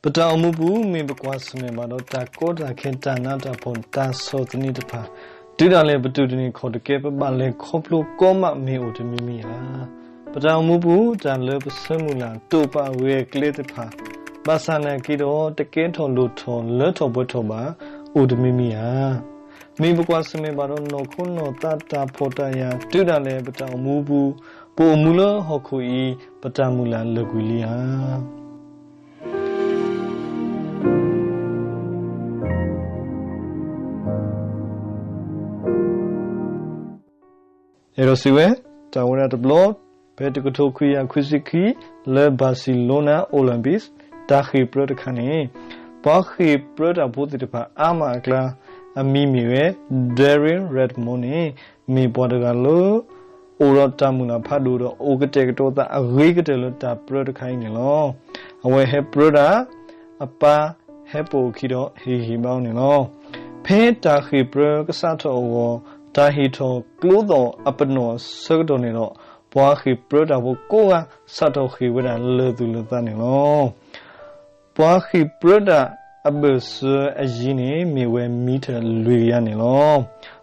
ပတၢ်အိၣ်မူပူၤ မ့ၢ်ပကွၢ်ဆၢၣ်မဲာ်ဘၣ်ဒီး တၢ်ကီတၢ်ခဲ တၢ်နးတၢ်ဖှီၣ် တၢ်ဆီၣ်သနံးတဖၣ်, တုၤဒၣ်လဲာ်ပတူၢ်တန့ၢ်ခီၣ်တကဲ ပဘၣ်လဲၤခီဖျိကီမးမ့ၢ်အိၣ်တမံၤမံၤဧါ. ပတၢ်အိၣ်မူပူၤ တၢ်လၢပဆၢမုၢ်လၢ် တိာ်ပာ်ဂဲၤကျဲတဖၣ်, ဘၣ်ဆၣ်နာ်က့ဒီး တကဲထီၣ်လိၣ်ထီၣ်လၢထီၣ်ပှဲၤထီၣ်ဘၣ် အိၣ်တမံၤမံၤဧါ. မ့ၢ်ပကွၢ်ဆၢၣ်မဲာ်ဘၣ်ဒီး နီၢ်ခိနီၢ်သး တၢ်ဖှီၣ်တၢ်ယာ် တုၤဒၣ်လဲာ်ပတၢ်အိၣ်မူပူၤ, ပအိၣ်မူလၢဟီၣ်ခိၣ်အံၤ ပတၢ်မုၢ်လၢ်လၢာ်ကွံာ်လံဧါ. အဲၣ်ဒိးစံးဝဲ, တၢ်ဝဲဒၣ်တဘျီ, ဖဲတကထိခွံကယၤခွံဆံခံ လၢ Barcelona Olympics တၢ်ဃ့ၢ်ပြၢတခါန့ၣ်, ပှၤဃ့ၢ်ပြၢတၢ်ဖိသ့ၣ်တဖၣ်အါမးအကျါ အမံၤမ့ၢ်ဝဲ Darren Redmond န့ၣ် မ့ၢ်ပှၤတဂၤလၢ အိၣ်ဒီးတၢ်မုၢ်လၢ်ဖးဒိၣ်ဒီး အိၣ်ကတဲာ်ကတီၤသးအဂ့ၤကတၢၢ်လၢတၢ်ပြၢတခါအံၤန့ၣ်လီၤ. အဝဲဟဲပြၢတၢ်, အပၢ်ဟဲပိာ်အခံဒီး ဟ့ၣ်ဂံၢ်ဟ့ၣ်ဘါအီၤန့ၣ်လီၤ. ဖဲတၢ်ဃ့ၢ်ပြၢကစးထီၣ်အဂီၢ်, တၢ်ဟ့ၣ်ထီၣ်ကျိသီၣ်အပနီၣ်အဆၢကတီၢ်န့ၣ်ဒီး, ပှၤဃ့ၢ်ပြၢတၢ်ဖိကိးဂၤ စးထီၣ်ဃ့ၢ်ဝဲဒၣ်လၢာ်သူၣ်လၢာ်သးန့ၣ်လီၤ. ပှၤဃ့ၢ်ပြၢတၢ်အဘၢၣ်စၢၤအယံၤန့ၣ် မ့ၢ်ဝဲမံထၢၣ်လွံၢ်ကယၤန့ၣ်လီၤ.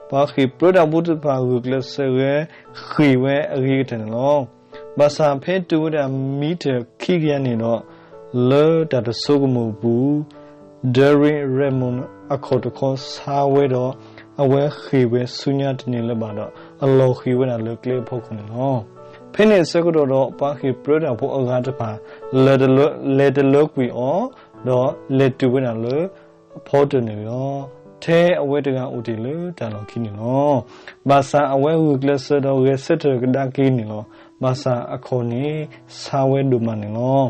ပှၤဃ့ၢ်ပြၢတၢ်ဖိသ့ၣ်တဖၣ် ဂုာ်ကျဲးစၢးဝဲ ဃ့ၢ်ဝဲအဂ့ၤကတၢၢ်န့ၣ်လီၤ. ဘၣ်ဆၣ်ဖဲတုၤဝဲဒၣ်မံထၢၣ်ခံကယၤန့ၣ်ဒီး, လၢတၢ်တဆိကမိၣ်အပူၤ, Darren Redmond အခီၣ်တခီဆါဝဲဒီး, အဝဲဃ့ၢ်ဝဲဆူညါတန့ၢ်လၢၤဘၣ်ဒီး အလီၤဃံၤဝဲဒၣ်လၢကျဲအဖီခိၣ်န့ၣ်လီၤ. ဖဲန့ၣ်အဆၢကတီၢ်ဒီး ပှၤဃ့ၢ်ပြၢတၢ်ဖိအဂၤတဖၣ် လဲၤတလၢကွံာ်အီၤ, ဒီးလဲၤတုၤဝဲဒၣ်လၢ ဖီတၢၣ်န့ၣ်လီၤ. ထဲအဝဲတဂၤအိၣ်တ့ၢ်လၢတၢ်လီၢ်ခံန့ၣ်လီၤ. ဘၣ်ဆၣ်အဝဲဂုာ်ကျဲးစၢးဒီးဂဲၤဆၢထၢၣ်ကဒါက့ၤန့ၣ်လီၤ. ဘၣ်ဆၣ်အခီၣ်န့ၣ် ဆါဝဲဒိၣ်မးန့ၣ်လီၤ.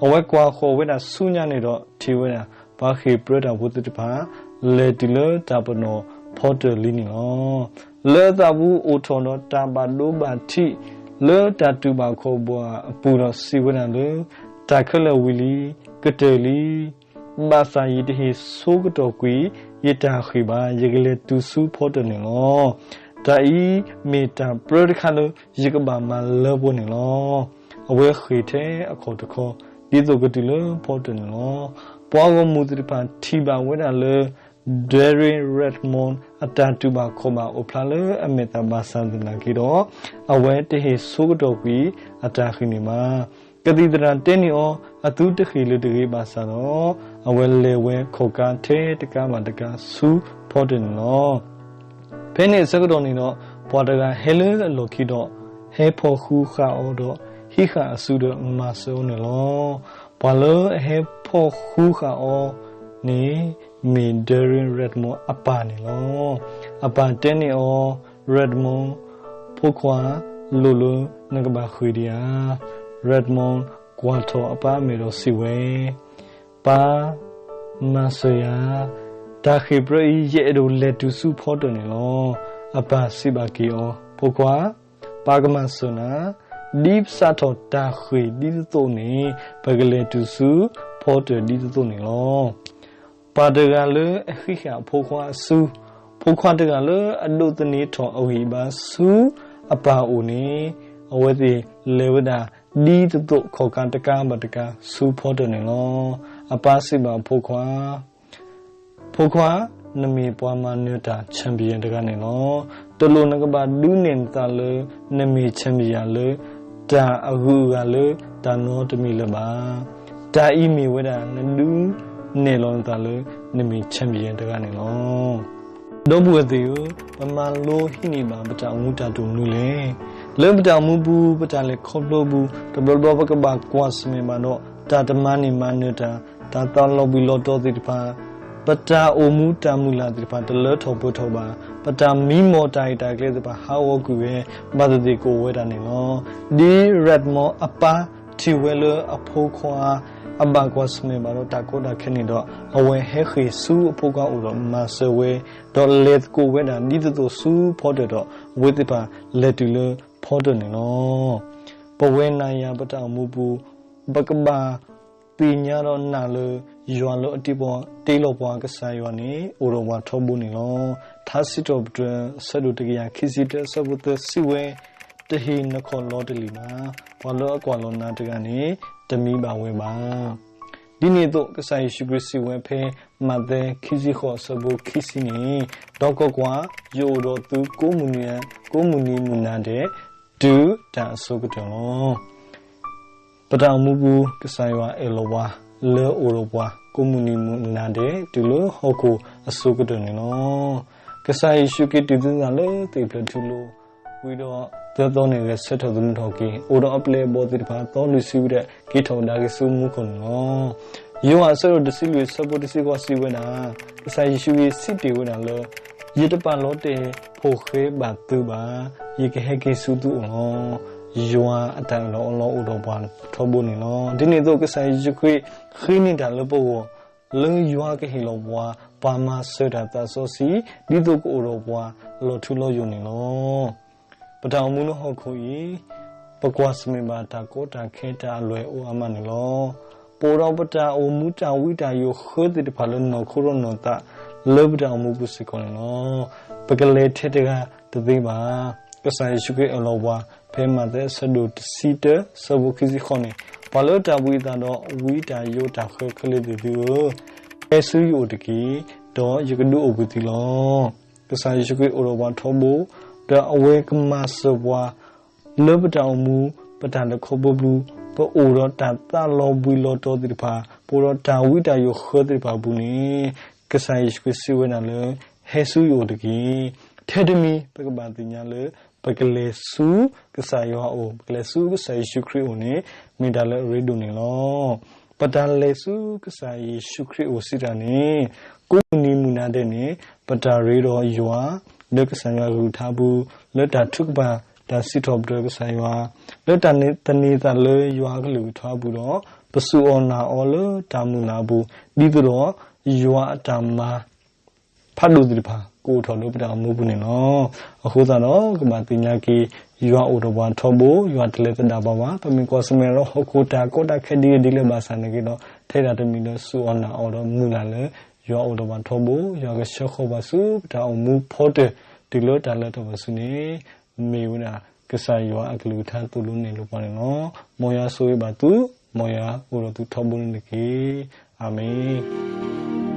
အဝဲကွၢ်ဃီၤဝဲဒၣ်ဆူညါန့ၣ်ဒီး ထံၣ်ဝဲဒၣ် ပှၤဃ့ၢ်ပြၢတၢ်ဖိသ့ၣ်တဖၣ် လဲၤတုၤလၢတၢ်ပနီၣ်ဖီတၢၣ်လံန့ၣ်လီၤ. လၢအသးပူၤအိၣ်ထီၣ်ဒီးတၢ်ဘၣ်ဒိဘၣ်ထံး လၢတၢ်တူၢ်ဘၣ်ခီၣ်ဘၣ်အပူၤဒီးစံးဝဲဒၣ်လၢ တၢ်ခဲလၢာ်ဝံၤလံ, ကတၢၢ်လံ. ဘၣ်ဆၣ်ယတဟ့ၣ်ဆိကတီၢ်ကွံာ် ယတၢ်ဃ့ၢ်ဘၣ်, ယကလဲၤတုၤဆူဖီတၢၣ်န့ၣ်လီၤ. တၢ်အံၤမ့ၢ်တၢ်ပြၢတခါလၢ ယကဘၣ်မၤလၢပှဲၤန့ၣ်လီၤ. အဝဲဃ့ၢ်ထဲအခီၣ်တခီ ဒ်သိးကတုၤလၢဖီတၢၣ်န့ၣ်လီၤ. ပှၤဂီၢ်မုၢ်သ့ၣ်တဖၣ်ထံၣ်ဘၣ်ဝဲဒၣ်လၢ Darren Redmond အတၢ်တူၢ်ဘၣ်ခီၣ်ဘၣ်အိၣ်ဖျါလၢအမဲာ်သၣ်ဘၣ်ဆၣ်သနာ်က့ဒီး, အဝဲတဟ့ၣ်ဆိကတီၢ်ကွံာ်အတၢ်ဃ့ၢ်န့ၣ်ဘၣ်. ကသံၣ်သရၣ်တဲန့ၢ်အီၤ အသုတဃ့ၢ်လၢၤတဂ့ၤဘၣ်ဆၣ်ဒီး, အဝဲလဲၤဝဲခီၣ်ကါထဲတကါဘၣ်တကါဆူဖီတၢၣ်န့ၣ်လီၤ. ဖဲန့ၣ်အဆၢကတီၢ်န့ၣ်ဒီး ပှၤတဂၤဟဲလၢအလီၢ်ခံဒီး ဟဲဖီၣ်ဃုာ်ဃာ်အီၤဒီး ဟံးဃာ်အစုဒီးမၤစၢၤအီၤန့ၣ်လီၤ. ပှၤလၢအဟဲဖီၣ်ဃုာ်ဃာ်အီၤန့ၣ် မ့ၢ် Darren Redmond အပၢ်န့ၣ်လီၤ. အပၢ်တဲန့ၢ်အီၤ, Redmond ဖိခွါ, လိၣ်လၢနကဘၣ်ဃ့ၢ်ဒံးဧါ. Redmond ကွၢ်ထီၣ်အပၢ်အမဲာ်ဒီးစံးဝဲ, ပၢ်, မၤစၢၤယၤ, တၢ်ဃ့ၢ်ပြၢအံၤ ယအဲၣ်ဒိးလဲၤတုၤဆူဖီတၢၣ်န့ၣ်လီၤ. အပၢ်စံးဘၣ်က့ၤအီၤ, ဖိခွါ, ပၢ်ကမၤစၢၤနၤ, ဒ်ပစးထီၣ်တၢ်ဃ့ၢ်ဒ်သိးသိးန့ၣ် ပကလဲၤတုၤဆူဖီတၢၣ်ဒ်သိးသိးန့ၣ်လီၤ. ပၢ်တဂၤလၢအဟံးဃာ်အဖိခွါအစု, ဖိခွါတဂၤလၢအဒိးသန့ၤထီၣ်အဂံၢ်အဘါဆူအပၢ်အအိၣ်န့ၣ်, အဝဲသ့ၣ်လဲၤဝဲဒၣ်ဒ်သိးသိးခီၣ်ကါတကါဘၣ်တကါဆူဖီတၢၣ်န့ၣ်လီၤ. အပၢ်စံးဘၣ်အဖိခွါ, ဖိခွါ, နမ့ၢ်ပှၤမၤနၢၤတၢ် champion တဂၤန့ၣ်လီၤ. တလိၣ်နကဘၣ်ဒုးနဲၣ်နသးလၢ နမ့ၢ် champion လၢ တၢ်အဂုၤအဂၤလၢတၢ်နီတမံၤလၢၤဘၣ်. တၢ်အံၤမ့ၢ်ဝဲဒၣ်နဒုးနဲၣ်လီၤနသးလၢ နမ့ၢ် champion တဂၤန့ၣ်လီၤ. ဒီပုၢ်ဝဲၢ်သ့ၣ်ဧၢ, ပမၤလိဟံးန့ၢ်ဘၣ်ပတၢ်အိၣ်မူတၢ်တိာ်မနုၤလဲၣ်. လၢပတၢ်အိၣ်မူပူၤ ပတၢ်လဲၤခီဖျိပူၤ တဘျီဘျီပကဘၣ်ကွၢ်ဆၢၣ်မဲာ်ဘၣ်ဒီး တၢ်တမၤန့ၢ်မၤနၢၤတၢ်, တၢ်သးလီၤဘှံးလီၤတီၤသ့ၣ်တဖၣ်, ပတၢ်အိၣ်မူတၢ်မုၢ်လၢ်သ့ၣ်တဖၣ် တလၢထီၣ်ပှဲၤထီၣ်ဘၣ်, ပတၢ်မံမီၢ်တၢ်အံၤတၢ်ကျဲသ့ၣ်တဖၣ် ဟးဂီၤကွံာ်ဝဲ ဘၣ်သ့ၣ်သ့ၣ်ကအိၣ်ဝဲဒၣ်န့ၣ်လီၤ. ဒ် Redmond အပၢ်ထံၣ်ဝဲလၢအဖိခွါ အဘၣ်ကွၢ်ဆၢၣ်မဲာ်ဘၣ်ဒီးတၢ်ကီတၢ်ခဲန့ၣ်ဒီး အဝဲဟဲဃ့ၢ်ဆူအဖိခွါအအိၣ်ဒီးမၤစၢၤဝဲ, ဒီးလဲၤသကိးဝဲဒၣ်ဒ်သိးသိးဆူဖီတၢၣ်ဒီး အဝဲသ့ၣ်တဖၣ်လဲၤတုၤလၢဖီတၢၣ်န့ၣ်လီၤ. ပဝဲနၤယၤပတၢ်အိၣ်မူပူၤ ပကဘၣ်သ့ၣ်ညါဒီးနာ်လၢ ယွၤလၢအတ့ပှၤ တ့လီၤပှၤကစၢ်ယွၤန့ၣ် အိၣ်ဒီးပှၤထီဘိန့ၣ်လီၤ. ထါစံးထီၣ်ပတြၢၤ အဆၢဒိၣ်တကယၤခံဆံတၢ အဆၢဖိသၢစံးဝဲ, တဟ့ၣ်နခီၣ်လီၤတလံာ်ဘၣ်. ပှၤလၢအကွၢ်လီၤနၤတဂၤန့ၣ် တမံဘၣ်ဝဲဘၣ်. ဒ်န့ၣ်အသိး ကစၢ်ယ့ၣ်ၡူးခရံာ်စံးဝဲဖဲမးသဲခံဆံဃိးအဆၢဖိခံဆံန့ၣ်, ဒီးကွၢ်ကွၢ်, ယအိၣ်ဒီးသုကိးမုၢ်နံၤ, ကိးမုၢ်နံၤမုၢ်နၤဒဲး တုၤတၢ်အစိၤကတၢၢ်လီၤ. ပတၢ်အိၣ်မူပူၤ ကစၢ်ယွၤအဲၣ်လီၤပှၤ လၢအအိၣ်ဒီးပှၤ ကိးမုၢ်နံၤမုၢ်နၤဒဲး တုၤလၢဟီၣ်ခိၣ်အစိၤကတၢၢ်န့ၣ်လီၤ. ကစၢ်ယ့ၣ်ၡူးခရံာ်တုၤသုသးလၢသ့ၣ်ဖျၢၣ်ထူလိၤ ဝံၤဒီးသၢသီန့ၣ် ဂဲၤဆၢထၢၣ်သမူထီၣ်က့ၤ အိၣ်ဒီးအပျဲၢ်အဘီၣ်သ့ၣ်တဖၣ် သီလွံၢ်ဆံဝံၤဒီး က့ၤထီၣ်ကဒါက့ၤဆူမူခိၣ်န့ၣ်လီၤ. ယိၤဟၣ်အဆၢဒိၣ်တဆံလွံၢ်အဆၢဖိတဆံဃိးစံးဝဲဒၣ်, ကစၢ်ယ့ၣ်ၡူးခရံာ်စံးတ့ၢ်ဝဲဒၣ်လၢ ယတပာ်လီၤတဲာ်ဖိၣ်ဃဲဘၣ်သုဘၣ်, ယကဟဲက့ၤဆူသုအိၣ်လီၤ. ယွၤအတၢ်အၢၣ်လီၤအီလီၤအိၣ်ဒီးပှၤထီဘိန့ၣ်လီၤ. ဒ်န့ၣ်အသိး ကစၢ်ယ့ၣ်ၡူးခရံာ်ဃ့န့ၢ်တၢ်လၢပဂီၢ် လၢယွၤကဟ့ၣ်လီၤပှၤ ပှၤမၤစၢၤတၢ်သးစီဆှံ ဒ်သိးကအိၣ်ဒီးပှၤလီၤထူလီၤယိာ်န့ၣ်လီၤ. ပတၢ်အိၣ်မူလၢဟီၣ်ခိၣ်အံၤ ပကွၢ်ဆၢၣ်မဲာ်ဘၣ်တၢ်ကီတၢ်ခဲတၢ်အလွဲၢ်အိၣ်အါမးန့ၣ်လီၤ. ပအိၣ်ဒီးပတၢ်အိၣ်မူတၢ်ဝံတၢ်ယိးဃၢသ့ၣ်တဖၣ်လၢနီၢ်ခိဒီးနီၢ်သး လၢပတၢ်အိၣ်မူပူၤစ့ၢ်ကီးန့ၣ်လီၤ. ပကလဲၤထဲတဂၤတသ့ဘၣ်. ကစၢ်ယ့ၣ်ၡူးခရံာ်အၢၣ်လီၤပှၤ ဖဲမးသဲအဆၢဒိၣ်တဆံတၢ ဆၢဖိခံဆံဃိးန့ၣ်, ပှၤလၢတၢ်ဘှံးအသးဒီးဝံတၢ်ယိးတၢ်ဃၢခဲလၢာ်သ့ၣ်သုဧၢ, ဟဲဆူယအိၣ်တက့ၢ်, ဒီးယကဒုးအိၣ်ဘှံးသုလီၤ. ကစၢ်ယ့ၣ်ၡူးခရံာ်အိၣ်ဒီးပှၤထီဘိ, ဒီးအဝဲကမၤစၢၤပှၤ လၢပတၢ်အိၣ်မူ ပတၢ်လဲၤခီဖျိပူၤ, ပအိၣ်ဒီးတၢ်သးလီၤဘှံးလီၤတီၤသ့ၣ်တဖၣ်, ပအိၣ်ဒီးတၢ်ဝံတၢ်ယိးဃၢသ့ၣ်တဖၣ်အပူၤန့ၣ်, ကစၢ်ယ့ၣ်ၡူးခရံာ်စံးဝဲဒၣ်လၢ ဟဲဆူယအိၣ်တက့ၢ်. ထဲတမံၤ ပကဘၣ်သ့ၣ်ညါလၢ ပကလဲၤဆူကစၢ်ယွၤအအိၣ်, ပကလဲၤဆူကစၢ်ယ့ၣ်ၡူးခရံာ်အအိၣ်န့ၣ် မ့ၢ်တၢ်လၢအရ့ဒိၣ်န့ၣ်လီၤ. ပတၢ်လဲၤဆူကစၢ်ယ့ၣ်ၡူးခရံာ်အအိၣ်စံးတၢ်န့ၣ်, ကိးမုၢ်နံၤမုၢ်နၤဒဲးန့ၣ် ပတၢ်ရ့ဒီးယွၤ လၢကစၢ်ယွၤအကလုၢ်ကထါအပူၤ, လၢတၢ်ထုကဖၣ် တၢ်စံးထီၣ်ပတြၢၤကစၢ်ယွၤ, လၢတၢ်သန့ၤသးလၢယွၤအကလုၢ်ကထါအပူၤဒီး ပစူၢ်အီၣ်နာ်အီၤလၢတၢ်မုၢ်လၢ်အပူၤ, ဒ်သိးဒီး ယွၤအတၢ်မၤ ဖးဒိၣ်သ့ၣ်တဖၣ် ကအိၣ်ထီၣ်လၢပတၢ်အိၣ်မူပူၤန့ၣ်လီၤ. အဃိသတးဒီး ကဘၣ်သ့ၣ်ညါက့ၤ ယွၤအိၣ်ဒီးပှၤထီဘိ, ယွၤတလဲၤသဒၣ်ပှၤဘၣ်. ပမ့ၢ်ကွၢ်ဆၢၣ်မဲာ်ဒီးဟီၣ်ခိၣ်တၢ်ကီတၢ်ခဲဒ်လဲၣ်ဒ်လဲၣ်ဘၣ်ဆၣ်န့ၣ်က့ၤဒီး ထဲဒၣ်တမံၤလၢစူၢ်အီၣ်နာ်အီၤဒီးမုၢ်လၢ်လၢ ယွၤအိၣ်ဒီးပှၤထီဘိ, ယွၤကဆှၢဃီၤပှၤဆူပတၢ်အိၣ်မူဖီတၢၢ် တုၤလၢတၢ်လၢထီၣ်ပှၤဆူန့ၣ် မ့ၢ်ဝဲဒၣ် ကစၢ်ယွၤအကလုၢ်ကထါသိၣ်လိနဲၣ်လိပှၤန့ၣ်လီၤ. မ်ယွၤဆိၣ်ဂ့ၤဘၣ်သု, မ်ယွၤအိၣ်ဒီးသုထီဘိန့ၣ်တက့ၢ်. အၤမ့ၣ်.